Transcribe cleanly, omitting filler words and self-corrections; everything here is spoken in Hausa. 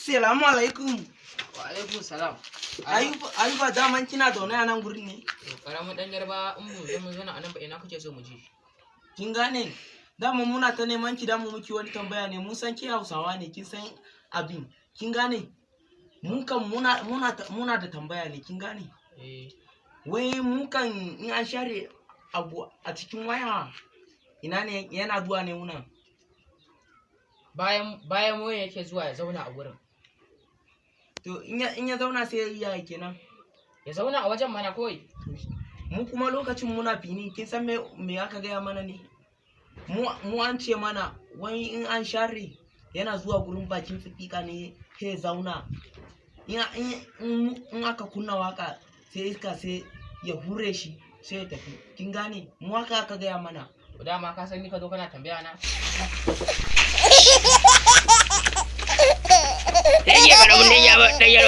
Assalamu alaikum. Wa alaikum salam. Ayuba, Ayuba, daman kina zaune a nan gurin ne? Karamin dan Yarba, in mu zo mu zauna a nan ba, ina kake so mu je? Kin gane? Dama muna ta neman ki, damu miki wani tambaya ne. Mun san ke Hausawa ne, kin san abin. Kin gane? Mun kan muna da tambaya ne, kin gane? Eh. Wai mu kan in an share abu a cikin waya, ina ne yana zuwa ne muna? Bayan wayan yake zuwa ya zauna a wurin. To in ya zauna sai ya yi kenan. Ya zauna a wajen mana kawai. Mu kuma lokacin muna fini, kin san me aka gaya mana ne? Mu an ce mana wai in an share yana zuwa gurin bakin fifika ne sai ya zauna. In aka kunna waka, sai iska sai ya hure shi, sai ya tafi. Kin gane? Mu haka aka gaya mana. To dama ka san ni, ka zo kana tambaya na. Yake karamin dan Yarba, dan Yarba.